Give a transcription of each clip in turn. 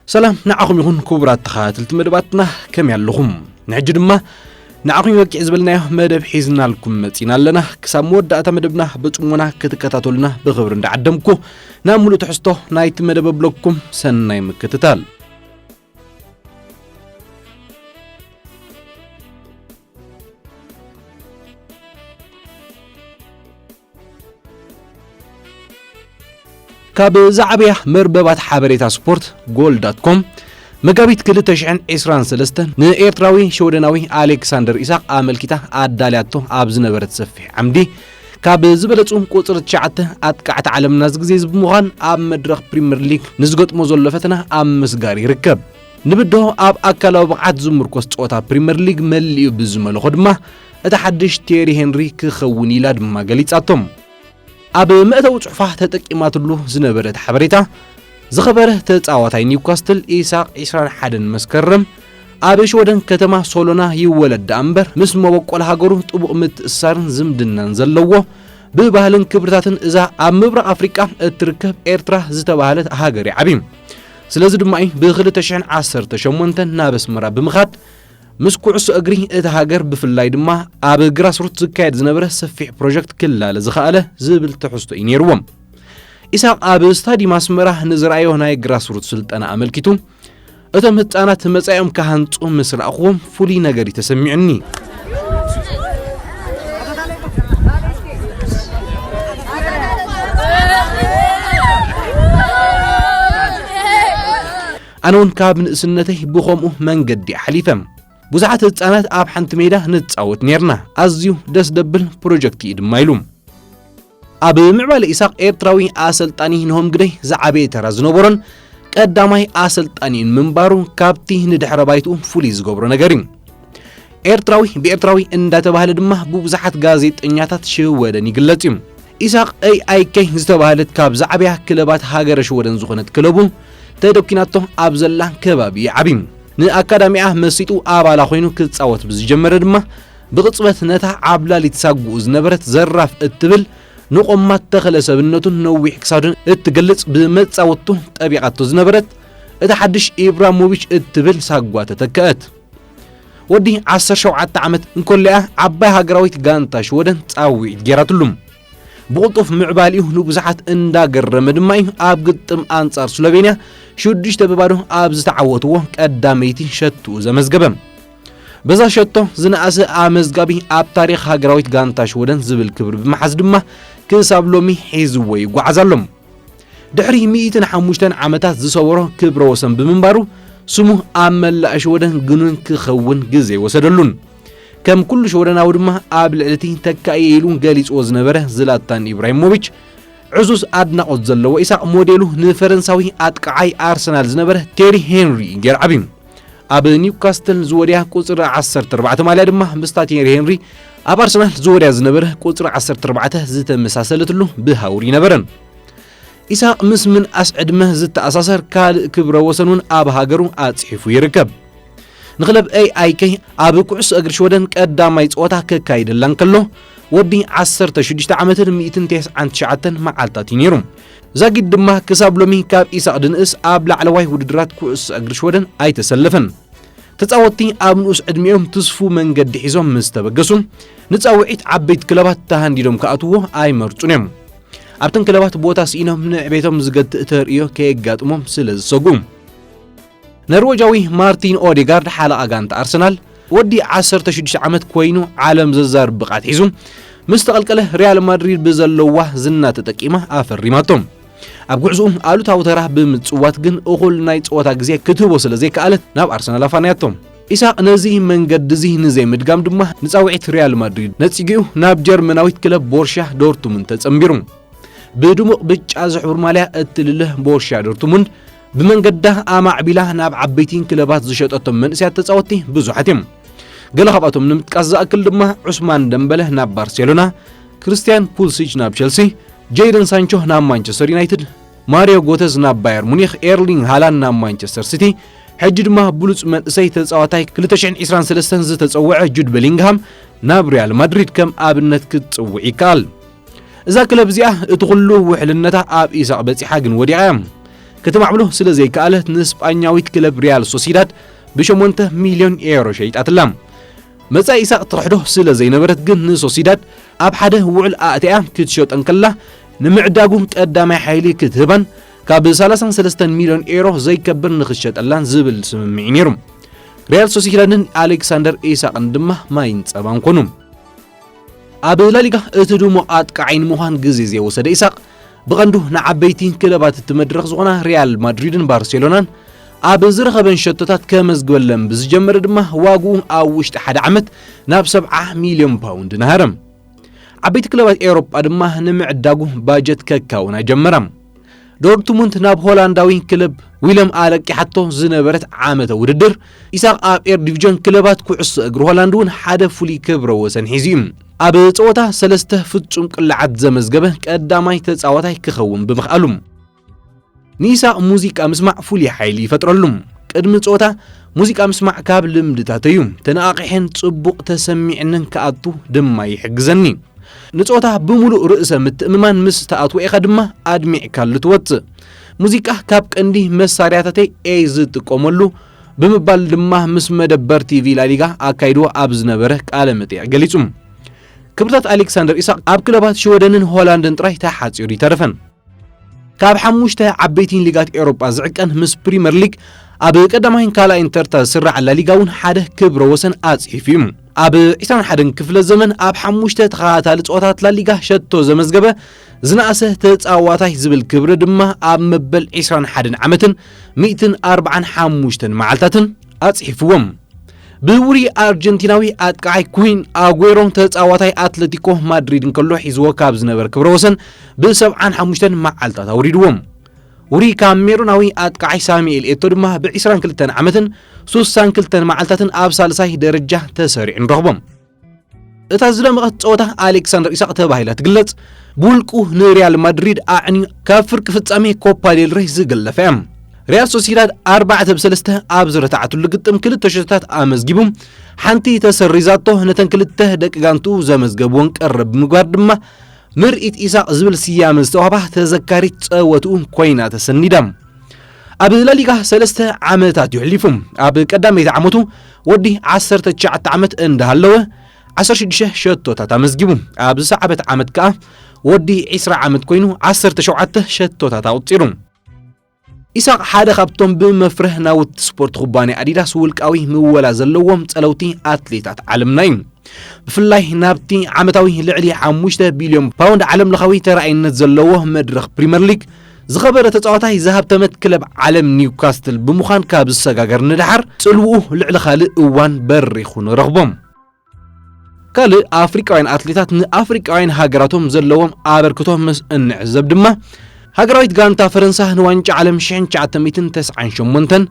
ሰላም ንዓኹም ይኹን ክቡራት ተኸታተልቲ መደባትና፣ ከመይ ኣለኹም? ንሕጂ ድማ ንዓኹም ይበቅዕ ዝበልናዮ መደብ ሒዝናልኩም መጺና ኣለና። ክሳብ መወዳእታ መደብና ብጽሞና ክትከታተሉና ብኽብሪ እንዳዓደምኩ፣ ናብ ሙሉእ ትሕዝቶ ናይቲ መደብ ኣብለኩም። ሰናይ ምክትታል። ካብ ዝዓበያ መርበባት ሓበሬታ ስፖርት ጎል ዳት ኮም፣ መጋቢት ክልተ ሽሕን ዕስራን ሰለስተን ንኤርትራዊ ሽወደናዊ ኣሌክሳንደር ኢሳቕ ኣመልኪታ ኣዳልያቶ ኣብ ዝነበረት ሰፊሕ ዓምዲ፣ ካብ ዝበለጹ ቁጽሪ ትሽዓተ ኣጥቃዕቲ ዓለምና ዝግዜ ብምዃን ኣብ መድረኽ ፕሪምየር ሊግ ንዝገጥሞ ዘሎ ፈተና ኣብ ምስጋር ይርከብ። ንብድሆ ኣብ ኣካላዊ ብቕዓት ዝምርኮስ ጸወታ ፕሪምየር ሊግ መሊኡ ብዝመልኾ ድማ፣ እቲ ሓድሽ ቴሪ ሄንሪ ክኸውን ኢላ ድማ ገሊጻቶም። ኣብ መእተዊ ጽሑፋ ተጠቂማትሉ ዝነበረት ሓበሬታ፣ ዝኸበረ ተጻዋታይ ኒውካስትል ኢሳቕ ዕስራን ሓደን መስከረም ኣብ ሽወደን ከተማ ሶሎና ይወለድ ደኣ እምበር፣ ምስ መበቆል ሃገሩ ጥቡቕ ምትእስሳርን ዝምድናን ዘለዎ፣ ብባህልን ክብርታትን እዛ ኣብ ምብራቕ ኣፍሪቃ እትርከብ ኤርትራ ዝተባህለት ሃገር ይዓቢ። ስለዚ ድማ እዩ ብክልተ ሽሕን ዓሰርተ ሸሞንተን ናብ ኣስመራ ብምኻድ፣ ምስ ኩዕሶ እግሪ እታ ሃገር ብፍላይ ድማ ኣብ ግራስሩት ዝካየድ ዝነበረ ሰፊሕ ፕሮጀክት ክላለ ዝኸኣለ ዝብል ትሕዝቶ እዩ ነይርዎ። ኢሳቕ ኣብ ስታዲየም ኣስመራ ንዝረኣዮ ናይ ግራስሩት ስልጠና ኣመልኪቱ፣ እቶም ህጻናት መጻኢኦም ክሃንጹ ምስ ረኣኽዎም ፍሉይ ነገር እዩ ተሰሚዑኒ። ኣነ እውን ካብ ንእስነተይ ብኸምኡ መንገዲ ኣሕሊፈ። ብዙሓት ህጻናት ኣብ ሓንቲ ሜዳ ንጻወት ኔርና። ኣዝዩ ደስ ደብል ፕሮጀክት እዩ ድማ ኢሉ። ኣብ ምዕባለ ኢሳቕ ኤርትራዊ ኣሰልጣኒ ንሆም ግደይ ዝዓበየ ተራ ዝነበሮን ቀዳማይ ኣሰልጣኒን ምንባሩ ካብቲ ንድሕረ ባይትኡ ፍሉይ ዝገብሮ ነገር እዩ። ኤርትራዊ ብኤርትራዊ እንዳተባህለ ድማ ብብዙሓት ጋዜጠኛታት ሽወደን ይግለጽ እዩ። ኢሳቕ ኤ ኣይ ኬ ዝተባህለት ካብ ዝዓበያ ክለባት ሃገረ ሽወደን ዝኾነት ክለቡ ተደኪናቶ ኣብ ዘላ ከባቢ ይዓቢ። ንኣካዳሚኣ መሲጡ ኣባላ ኮይኑ ክጻወት ብዝጀመረ ድማ ብቕጽበት ነታ ዓብላሊት ሳጉኡ ዝነበረት ዘራፍ እትብል ንቆማት ተኽለ ሰብነቱን ነዊሕ ክሳዱን እትገልጽ ብመጻወቱ ጠቢቓቶ ዝነበረት እታ ሓድሽ ኢብራሞቪች እትብል ሳጓ ተተክአት። ወዲ ዓሰርተ ሸውዓተ ዓመት እንኮለያ ዓባይ ሃገራዊት ጋንታ ሽወደን ጻውዒት ጌራትሉ። ብቕልጡፍ ምዕባሊኡ ንብዙሓት እንዳገረመ ድማ እዩ ኣብ ግጥም ኣንጻር ስሎቬንያ ሽዱሽተ ብባዶ ኣብ ዝተዓወትዎ ቀዳመይቲ ሸትኡ ዘመዝገበ። በዛ ሸቶ ዝነኣሰ ኣመዝጋቢ ኣብ ታሪኽ ሃገራዊት ጋንታ ሽወደን ዝብል ክብሪ ብምሓዝ ድማ ክሳብ ሎሚ ሒዝዎ ይጓዓዝ ኣሎ። ድሕሪ ሚእትን ሓሙሽተን ዓመታት ዝሰበሮ ክብረ ወሰን ብምንባሩ ስሙ ኣብ መላእ ሽወደን ግኑን ክኸውን ግዜ ወሰደሉን። ከም ኩሉ ሽወደናዊ ድማ ኣብ ልዕሊ እቲ ተካኢ ኢሉ ገሊጽዎ ዝነበረ ዝላታን ኢብራሂሞቪች ዕዙዝ ኣድናቖት ዘለዎ ኢሳቕ ሞዴሉ ንፈረንሳዊ ኣጥቃዓይ ኣርሰናል ዝነበረ ቴሪ ሄንሪ ገይሩ ዓብዩ። ኣብ ኒውካስትል ዝወድያ ቁጽሪ ዓሰርተ ኣርባዕተ ማልያ ድማ ምስታ ቴሪ ሄንሪ ኣብ ኣርሰናል ዝወድያ ዝነበረ ቁጽሪ ዓሰርተ ኣርባዕተ ዝተመሳሰለትሉ ብሃውሪ ነበረን። ኢሳቕ ምስ ምንኣስ ዕድመ ዝተኣሳሰር ካልእ ክብረ ወሰን እውን ኣብ ሃገሩ ኣጽሒፉ ይርከብ። ንክለብ ኤ ኣይ ኬ ኣብ ኩዕሶ እግሪ ሽወደን ቀዳማይ ጸወታ ከካይደላ እንከሎ፣ ወዲ ዓሰርተ ሽዱሽተ ዓመትን ሚእትን ተስዓን ትሽዓተን መዓልታት እዩ ነይሩ። ዛጊድ ድማ ክሳብ ሎሚ ካብ ኢሳቕ ድንእስ ኣብ ላዕለዋይ ውድድራት ኩዕሶ እግሪ ሽወደን ኣይተሰለፈን። ተጻወትቲ ኣብ ንኡስ ዕድሚኦም ትስፉ መንገዲ ሒዞም ምስ ተበገሱ፣ ንጻውዒት ዓበይቲ ክለባት ተሃንዲዶም ክኣትዎ ኣይመርጹን እዮም። ኣብተን ክለባት ቦታ ስኢኖም ንዕቤቶም ዝገትእ ተርእዮ ከየጋጥሞም ስለ ዝሰግኡ። ነርወጃዊ ማርቲን ኦዴጋርድ ሓለቓ ጋንታ ኣርሰናል፣ ወዲ ዓሰርተ ሽዱሽተ ዓመት ኮይኑ ዓለም ዘዛርብ ብቕዓት ሒዙ ምስ ተቐልቀለ፣ ሪያል ማድሪድ ብዘለዋ ዝና ተጠቂማ ኣፈሪማቶ። ኣብ ጉዕዝኡ ኣሉታዊ ተራ ብምጽዋት ግን እኹል ናይ ጸወታ ግዜ ክትህቦ ስለ ዘይከኣለት ናብ ኣርሰናል ኣፋንያቶ። ኢሳቕ ነዚ መንገዲ እዚ ንዘይምድጋም ድማ ንጻውዒት ሪያል ማድሪድ ነጺጉ ናብ ጀርመናዊት ክለብ ቦርሻ ዶርትሙንድ ተጸንቢሩ። ብድሙቕ ብጫ ዝሕብሩ ማልያ እትልለ ቦርሻ ዶርትሙንድ ብመንገዳ ኣማዕቢላ ናብ ዓበይቲ ክለባት ዝሸጠቶም መንእሰያት ተጻወትቲ ብዙሓት እዮም። ገለ ካብኣቶም ንምጥቃስ ዝኣክል ድማ ዑስማን ደምበለ ናብ ባርሴሎና፣ ክርስቲያን ፑልሲች ናብ ቸልሲ፣ ጄይደን ሳንቾ ናብ ማንቸስተር ዩናይትድ፣ ማሪዮ ጎተዝ ናብ ባየር ሙኒኽ፣ ኤርሊንግ ሃላንድ ናብ ማንቸስተር ሲቲ፣ ሕጂ ድማ ብሉጽ መንእሰይ ተጻዋታይ ክልተ ሽሕን ዕስራን ሰለስተን ዝተጸውዐ ጁድ ቤሊንግሃም ናብ ሪያል ማድሪድ ከም ኣብነት ክትጽውዕ ይከኣል። እዛ ክለብ እዚኣ እቲ ኩሉ ውሕልነታ ኣብ ኢሳቕ በጺሓ ግን ወዲቓ እያ። ከተማዕብሎ ስለ ዘይከኣለት፣ ንስጳኛዊት ክለብ ሪያል ሶሲዳድ ብ8 ሚልዮን ኤሮ ሸይጣትላ። መጻኢ ኢሳቕ ትርሕዶ ስለ ዘይነበረት ግን፣ ንሶሲዳድ ኣብ ሓደ ውዕል ኣእትያ ክትሸጦ እንከላ፣ ንምዕዳጉ ቀዳማይ ሓይሊ ክትህባን ካብ 33 ሚልዮን ኤሮ ዘይከብር ንኽትሸጠላን ዝብል ስምምዕ እዩ ነይሩ። ሪያል ሶሲዳድን ኣሌክሳንደር ኢሳቕን ድማ ማይን ጸባን ኮኑ። ኣብ ላሊጋ እቲ ድሙቕ ኣጥቃዓይ ንምዃን ግዜ ዘይወሰደ ኢሳቕ፣ ብቐንዱ ንዓበይቲ ክለባት እቲ መድረኽ ዝኾና ሪያል ማድሪድን ባርሴሎናን ኣብ ዝረኸበን ሸቶታት ከመዝግበለን ብዝጀመረ ድማ፣ ዋግኡ ኣብ ውሽጢ ሓደ ዓመት ናብ 70 ሚልዮን ፓውንድ ነሃረ። ዓበይቲ ክለባት ኤውሮጳ ድማ ንምዕዳጉ ባጀት ከካውና ጀመራ። ዶርትሙንድ ናብ ሆላንዳዊ ክለብ ዊለም ኣለቂሓቶ ዝነበረት ዓመተ ውድድር፣ ኢሳቕ ኣብ ኤር ዲቪዥን ክለባት ኩዕሶ እግሪ ሆላንድ እውን ሓደ ፍሉይ ክብረ ወሰን ሒዙ እዩ። ኣብ ጸወታ ሰለስተ ፍጹም ቅላዓት ዘመዝገበ ቀዳማይ ተጻዋታይ ክኸውን ብምኽኣሉ፣ ንኢሳቕ ሙዚቃ ምስማዕ ፍሉይ ሓይሊ ይፈጥረሉ። ቅድሚ ጸወታ ሙዚቃ ምስማዕ ካብ ልምድታተይ እዩ። ተነቓቒሐን ጽቡቕ ተሰሚዕንን ክኣቱ ድማ ይሕግዘኒ። ንጸወታ ብምሉእ ርእሰ ምትእምማን ምስ ተኣትወ ኢኻ ድማ ኣድሚዕካሉ ትወጽእ። ሙዚቃ ካብ ቀንዲ መሳርያታተይ እየ ዝጥቀመሉ ብምባል ድማ ምስ መደበር ቲቪ ላሊጋ ኣካይድዎ ኣብ ዝነበረ ቃለ መጠይቕ ገሊጹ። ክብርታት ኣሌክሳንደር ኢሳቕ ኣብ ክለባት ሽወደንን ሆላንድን ጥራይ ተሓጺሩ ይተረፈን። ካብ ሓሙሽተ ዓበይቲ ሊጋት ኤውሮጳ ዝዕቀን ምስ ፕሪምየር ሊግ ኣብ ቀዳማይን ካልኣይን ተርታ ዝስራዕ ላሊጋ እውን ሓደ ክብረ ወሰን ኣጽሒፉ እዩ። ኣብ 21 ክፍለ ዘመን ኣብ ሓሙሽተ ተኸታታሊ ጸወታት ላሊጋ ሸቶ ዘመዝገበ ዝነኣሰ ተጻዋታይ ዝብል ክብሪ ድማ ኣብ መበል 21 ዓመትን 145 መዓልታትን ኣጽሒፍዎም። ብውሪ ኣርጀንቲናዊ ኣጥቃዓይ ኩን ኣጉዌሮ ተጻዋታይ ኣትለቲኮ ማድሪድ እንከሎ ሒዝዎ ካብ ዝነበር ክብረ ወሰን ብ75 መዓልታት ኣውሪድዎም። ውሪ ካሜሩናዊ ኣጥቃዓይ ሳሙኤል ኤቶ ድማ ብ22 ዓመትን 62 መዓልታትን ኣብ ሳልሳይ ደረጃ ተሰሪዑ ንረኽቦም። እታ ዝደመቐት ጸወታ ኣሌክሳንደር ኢሳቕ ተባሂላ ትግለጽ። ብውልቁ ንሪያል ማድሪድ ኣዕንዩ ካብ ፍርቂ ፍጻሜ ኮፓ ዴል ሬይ ዝገለፈ እያ። ሪያል ሶሲዳድ 4-3 ኣብ ዝረታዓትሉ ግጥም ክልተ ሸቶታት ኣመዝጊቡ፣ ሓንቲ ተሰሪዛቶ፣ ነተን ክልተ ደቂ ጋንትኡ ዘመዝገብወን ቀረብ ብምግባር ድማ ምርኢት ኢሳቕ ዝብል ስያመ ዝተዋህባ ተዘካሪት ጸወትኡ ኮይና ተሰኒዳ። ኣብ ላሊጋ ሰለስተ ዓመታት ይሕሊፉ። ኣብ ቀዳመይቲ ዓመቱ ወዲ 19 ዓመት እንዳሃለወ 16 ሸቶታት ኣመዝጊቡ። ኣብ ዝሰዓበት ዓመት ከኣ ወዲ 20 ዓመት ኮይኑ 17 ሸቶታት ኣቑጺሩ። ኢሳቕ ሓደ ካብቶም ብመፍርህ ናውቲ ስፖርት ኩባንያ ኣዲዳስ ውልቃዊ ምወላ ዘለዎም ጸለውቲ ኣትሌታት ዓለምና እዩ። ብፍላይ ናብቲ ዓመታዊ ልዕሊ 5 ቢልዮን ፓውንድ ዓለም ለኻዊ ተራኣይነት ዘለዎ መድረኽ ፕሪምየር ሊግ ዝኸበረ ተጻዋታይ ዝሃብተመት ክለብ ዓለም ኒውካስትል ብምዃን ካብ ዝሰጋገር ንደሓር ጽልውኡ ልዕሊ ካልእ እዋን በሪኹ ንረኽቦም። ካልእ ኣፍሪቃውያን ኣትሌታት ንኣፍሪቃውያን ሃገራቶም ዘለዎም ኣበርክቶ ምስ እንዕዘብ ድማ፣ ሃገራዊት ጋንታ ፈረንሳ ንዋንጫ ዓለም 1998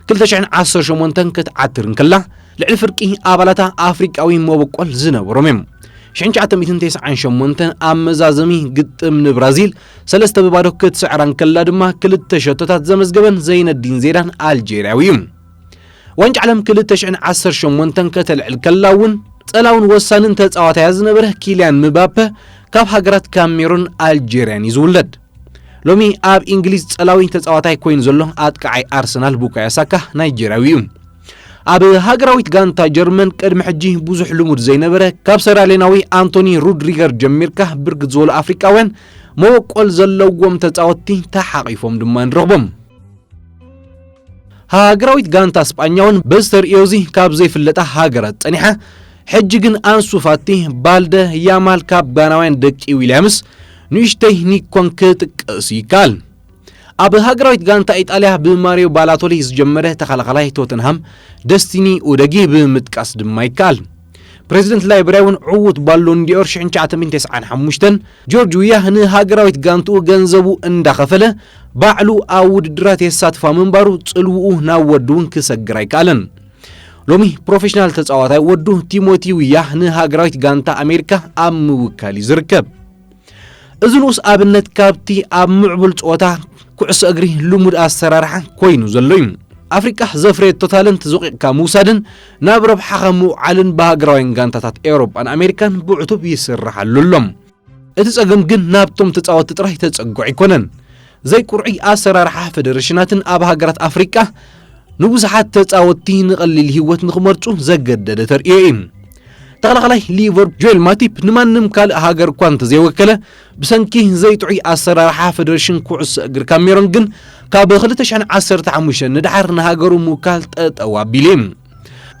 2018 ክትዓትር እንከላ፣ ልዕሊ ፍርቂ ኣባላታ ኣፍሪቃዊ መበቆል ዝነበሮም እዮም። 1998 ኣብ መዛዘሚ ግጥም ንብራዚል 3-0 ክትስዕራ እንከላ ድማ፣ ክልተ ሸቶታት ዘመዝገበን ዘይነዲን ዜዳን ኣልጄርያዊ እዩ። ዋንጫ ዓለም 2018 ከተልዕል ከላ እውን፣ ጸላውን ወሳንን ተጻዋታያ ዝነበረ ኪልያን ምባፐ ካብ ሃገራት ካሜሩን ኣልጄርያን እዩ ዝውለድ። ሎሚ ኣብ እንግሊዝ ጸላዊ ተጻዋታይ ኮይኑ ዘሎ ኣጥቃዓይ ኣርሰናል ቡካዮ ሳካ ናይጄርያዊ እዩ። ኣብ ሃገራዊት ጋንታ ጀርመን ቅድሚ ሕጂ ብዙሕ ልሙድ ዘይነበረ፣ ካብ ሰራሌናዊ ኣንቶኒ ሩድሪገር ጀሚርካ ብርግጽ ዝበሉ ኣፍሪቃውያን መበቆል ዘለዎም ተጻወትቲ ተሓቒፎም ድማ ንረኽቦም። ሃገራዊት ጋንታ ስጳኛ እውን በዚ ተርእዮ እዚ ካብ ዘይፍለጣ ሃገራት ጸኒሓ፣ ሕጂ ግን ኣንሱ ፋቲ፣ ባልደ፣ ያማል ካብ ጋናውያን ደቂ ዊልያምስ ንእሽተይ ኒኮን ክጥቀስ ይከኣል። ኣብ ሃገራዊት ጋንታ ኢጣልያ ብማሪዮ ባላቶሊ ዝጀመረ ተኸላኸላይ ቶተንሃም ደስቲኒ ኡደጊ ብምጥቃስ ድማ ይከኣል። ፕሬዚደንት ላይበርያ እውን ዕዉት ባሎን ዲኦር 1995 ጆርጅ ዊያ ንሃገራዊት ጋንትኡ ገንዘቡ እንዳኸፈለ ባዕሉ ኣብ ውድድራት የሳትፋ ምንባሩ ጽልውኡ ናብ ወዱ እውን ክሰግር ኣይከኣለን። ሎሚ ፕሮፌሽናል ተጻዋታይ ወዱ ቲሞቲ ዊያ ንሃገራዊት ጋንታ ኣሜሪካ ኣብ ምውካል እዩ ዝርከብ። እዚ ንኡስ ኣብነት ካብቲ ኣብ ምዕቡል ጸወታ ኩዕሶ እግሪ ልሙድ ኣሰራርሓ ኮይኑ ዘሎ እዩ። ኣፍሪቃ ዘፍረየቶ ታለንት ዝቑቕካ ምውሳድን ናብ ረብሓኻ ምውዓልን ብሃገራውያን ጋንታታት ኤውሮጳን ኣሜሪካን ብዕቱብ ይስርሓሉ ኣሎ። እቲ ጸገም ግን ናብቶም ተጻወትቲ ጥራይ ተጸግዖ ኣይኮነን። ዘይቁርዒ ኣሰራርሓ ፈደረሽናትን ኣብ ሃገራት ኣፍሪቃ ንብዙሓት ተጻወትቲ ንቐሊል ህይወት ንኽመርጹ ዘገደደ ተርእዮ እዩ። ተኸላኻላይ ሊቨርፑል ጆኤል ማቲፕ ንማንም ካልእ ሃገር እኳ እንተዘይወከለ፣ ብሰንኪ ዘይጥዑይ ኣሰራርሓ ፈደረሽን ኩዕሶ እግሪ ካሜሮን ግን ካብ ክልተ ሽሕን ዓሰርተ ሓሙሽተን ንድሓር ንሃገሩ ምውካል ጠጠው ኣቢሉ እዩ።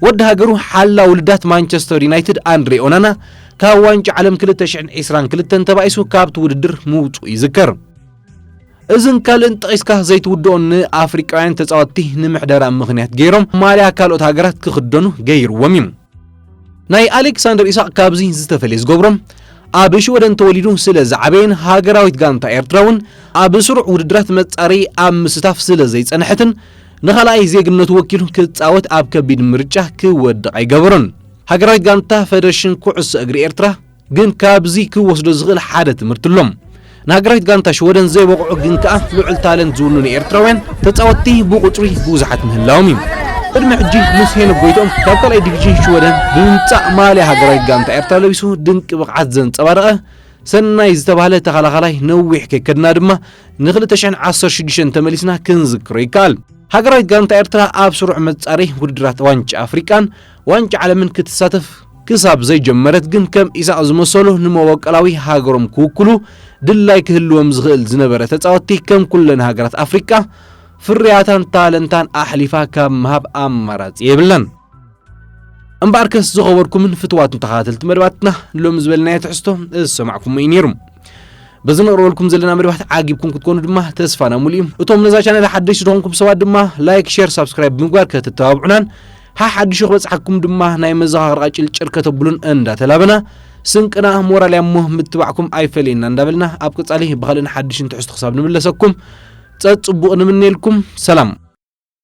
ወዲ ሃገሩ ሓላ ውልዳት ማንቸስተር ዩናይትድ ኣንድሬ ኦናና ካብ ዋንጫ ዓለም ክልተ ሽሕን ዕስራን ክልተን ተባኢሱ ካብቲ ውድድር ምውፅኡ ይዝከር። እዝን ካልእን ጠቒስካ ዘይትውድኦን ንኣፍሪቃውያን ተጻወትቲ ንምሕደራ ምኽንያት ገይሮም ማልያ ካልኦት ሃገራት ክኽደኑ ገይርዎም እዩ። ናይ ኣሌክሳንደር ኢሳቕ ካብዚ ዝተፈልየ ዝገብሮም ኣብ ሽወደን ተወሊዱ ስለ ዝዓበየን ሃገራዊት ጋንታ ኤርትራ እውን ኣብ ስሩዕ ውድድራት መጻረዪ ኣብ ምስታፍ ስለ ዘይጸንሐትን ንኻልኣይ ዜግነቱ ወኪሉ ክጻወት ኣብ ከቢድ ምርጫ ክወድቕ ኣይገበሮን። ሃገራዊት ጋንታ ፈደረሽን ኩዕሶ እግሪ ኤርትራ ግን ካብዚ ክወስዶ ዝኽእል ሓደ ትምህርቲ ኣሎ። ንሃገራዊት ጋንታ ሽወደን ዘይበቕዑ ግን ከኣ ልዑል ታለንት ዝውንኑ ኤርትራውያን ተጻወትቲ ብቑጽሪ ብዙሓት ምህላዎም እዩ። ቅድሚ ሕጂ ምስ ሄኖክ ጎይትኦም ካብ ካልኣይ ዲቪዥን ሽወደን ብምምጻእ ማልያ ሃገራዊት ጋንታ ኤርትራ ለቢሱ ድንቂ ብቕዓት ዘንጸባረቐ ሰናይ ዝተባህለ ተኸላኻላይ ነዊሕ ከይከድና ድማ ንክልተ ሽሕን ዓሰርተ ሽዱሽተን ተመሊስና ክንዝክሮ ይከኣል። ሃገራዊት ጋንታ ኤርትራ ኣብ ስሩዕ መጻረዪ ውድድራት ዋንጫ ኣፍሪቃን ዋንጫ ዓለምን ክትሳተፍ ክሳብ ዘይጀመረት ግን ከም ኢሳቕ ዝመሰሉ ንመበቆላዊ ሃገሮም ክውክሉ ድላይ ክህልዎም ዝኽእል ዝነበረ ተጻወትቲ ከም ኩለን ሃገራት ኣፍሪቃ ፍርያታን ታለንታን ኣሕሊፋ ካብ ምሃብ ኣማራጺ የብላን። እምበኣርከስ ዝኸበርኩምን ፍትዋትን ተኸታተልቲ መደባትና ሎሚ ዝበልናዮ ትሕዝቶ ዝሰማዕኩሞ እዩ ነይሩ። በዚ ነቕርበልኩም ዘለና መደባት ዓጊብኩም ክትኮኑ ድማ ተስፋና ሙሉ እዩ። እቶም ነዛ ቻነል ሓደሽቲ ዝኾንኩም ሰባት ድማ ላይክ፣ ሼር፣ ሳብስክራይብ ብምግባር ከተተባብዑናን ሓሓድሹ ክበጽሓኩም ድማ ናይ መዘኻኸሪ ቃጭል ጭር ከተብሉን እንዳተላበና ስንቅና ሞራል እያ እሞ ምትባዕኩም ኣይፈለየና እንዳበልና ኣብ ቀጻሊ ብኻልእን ሓድሽን ትሕዝቶ ክሳብ ንምለሰኩም ጸጽቡቕ ንምነየልኩም። ሰላም።